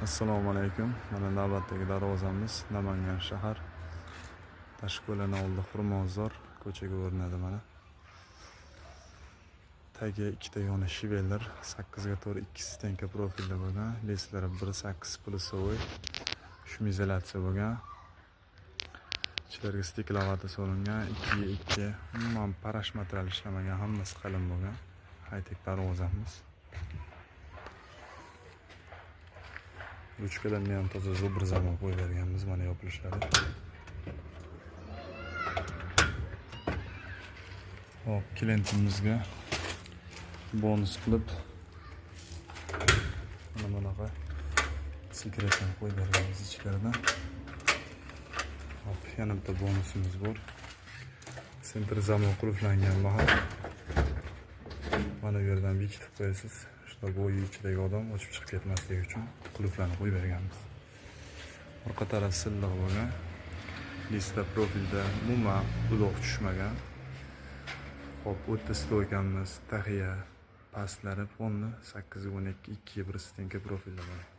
Assalomu alaykum. Mana navbatdagi darvozamiz Namangan shahar. Tashko'lani oldi Xurmozor ko'chaga ko'rinadi mana. Tagi ikkita yoni shiveller, 8 ga 4 2 stenka profilda bo'lgan, lestlari 1.8 plusовой shumizolatsiya bo'lgan. Ichilariga steklovata solingan, 2 ga 2, umuman parash material ishlamagan, hammasi qalin bo'lgan. High-tech darvozamiz. Ruchkalarni ham toza zubr zamon qo'yib berganmiz, mana yopilishlari. Hop, klientimizga bonus qilib mana bunaqa sekretni qo'yib berganmiz ichkaridan. Hop, yana bitta bonusimiz bor. Sentr zamon qulflangan mahal. Mana bu yerdan bekitib qo'yasiz. Shunda bu uy ichidagi odam ochib chiqib ketmasligi uchun qulflarni qo'yib berganmiz. Orqa taraf silliq bo'lgan. Lista profilda umuman uloq tushmagan. Hop, o'rta stoykamiz, taxiya, pastlari fonni 8 12 2 1 stenka profilda bo'lgan.